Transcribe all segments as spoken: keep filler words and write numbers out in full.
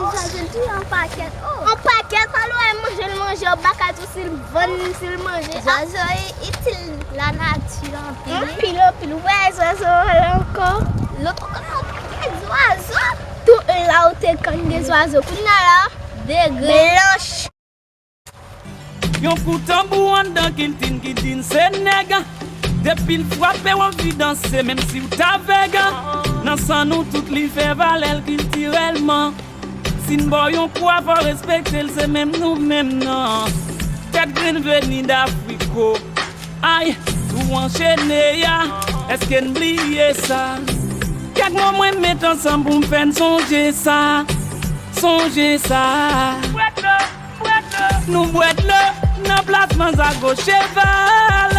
Zwazo di yon pakèt. Oh. Yon pakèt, pa lwen manje l manje, w pa ka di si l vann, si l manje. Zwazo itil lanati anpil. Anpil, anpil. Ou wè zwazo an la ankò? Lòt ou konn yon pakèt zwazo. Tout la ou te konn gen zwazo. Kounye a la, degre. Blanch. Yon kou tanbou anndan kiltin kiltin se nèg. Depi l frape w anvi danse menm si w t avèg. Nan san nou tout li fè valè l kiltirèlman. Si n ba w yon kwa fò w respekte l se menm nou menm nan. Tèt grenn veni d Afrik o. Ay, tou anchene a, èske n bliye sa? Kèk mo mwen met ansanm pou m fè n sonje sa. Sonje sa. Nou bwè dlo nan plas manzago cheval.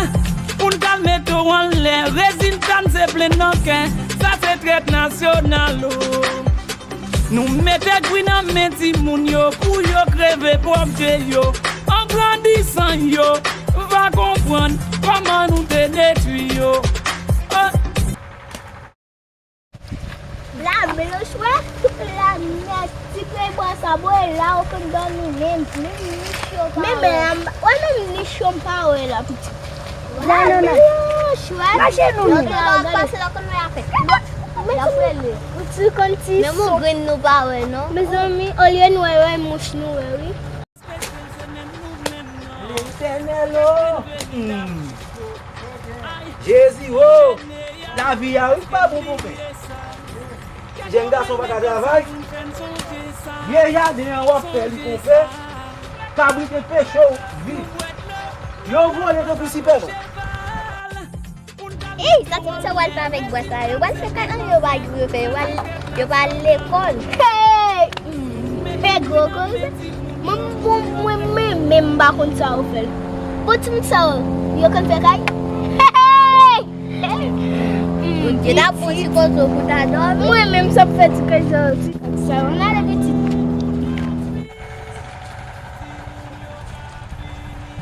Pou n kalme to anlè, rezilta n se plenn nan kè. Sa se trèt nasyonal o. Nou mete gri nan men timoun yo pou yo kreve pwòp je yo. An grandisan yo va konprann kòman nou te detwi yo. Oh. La blanch, wè, la nèt, ti pye bwa sa, bwè la, ou konn dòmi menm, menm nich yo pa wè. Men, men, wè, menm nich yo m pa wè la, pitit. La blanch, wè. Mache nou, nou. Lòt la, w ap pase la, konn wè apèn. Ou ti konn ti. Menm yon grenn nou pa wè, non. Mezanmi, olye nou wè, wè mouch nou wè, wi. Letènèl o! Hmm. Jezi o! Lavi a wi pa bon konpè. Ti jèn gason pa ka travay. Vye jaden an w ap fè li konpè. Kabrit e peche w viv. Yo vole tankou sipèman. Ey, sa ti sa w al fè avèk bwa sa yo? W al fè kay an yo pa gen yo fè, yo pa, yo pa al lekòl. Hey! Pe gwo koze. Mwen, mwen, mwen, mwen menm m pa konn sa yo fè. Bon, timoun sa yo, yo konn fè kay? Hey! Yo ta bon ti kozo pou ta dòmi. Mwen menm sa fè ti kay sa yo, ti kay sa yo. N ale pitit.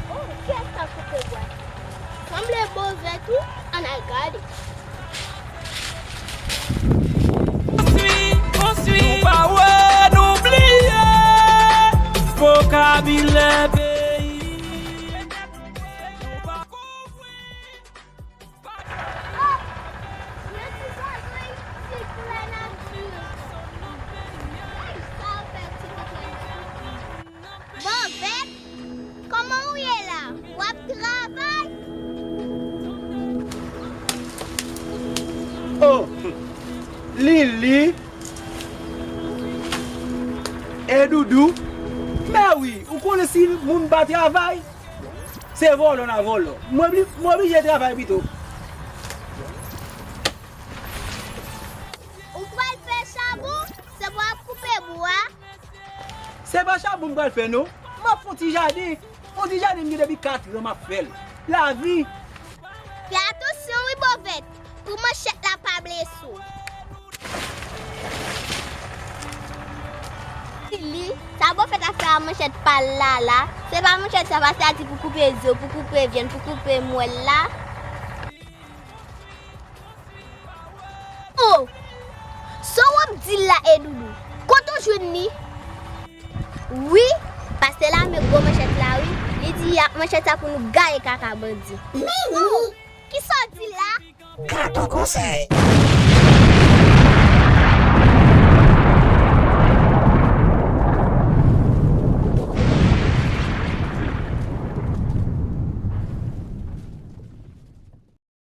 Oh, kiyès k ap koupe bwa? Sanble bovèt wi, ann al gade. Konstwi, konstwi. Nou pa wè, nou bliye vokabilè peyi. Nou pa kouvri. Oh, yon ti zwazo isit pou lanati. Ey, sa w fè ti kokoy. Bovèt, kòman w ye la? W ap travay? Oh, Lili e Doudou. Mè wi, ou konnen si moun pa travay, se vòlò n a vòlò. M obli-, m oblije travay pito. Ou pral fè chabon? Se pou w ap koupe bwa? Se pa chabon m pral fè non. M ap fè yon ti jaden. Yon ti jaden m gen depi kat an m ap fè l. Lavi. Fè atansyon wi bovèt, pou manchèt la pa blese w. Li, sa bovèt ap fè a manchèt pa l la la. Se pa manchèt sa, pa se a di pou koupe zo, pou koupe vyann, pou koupe mwèl la. Oh! Sa w ap di la e Doudou? Kote w jwenn li? Wi, pastè la men gwo manchèt la wi. Li di y ap manchèt sa pou nou gaye kaka bandi. Oh! Kisa w di la? Gade yon konsèy.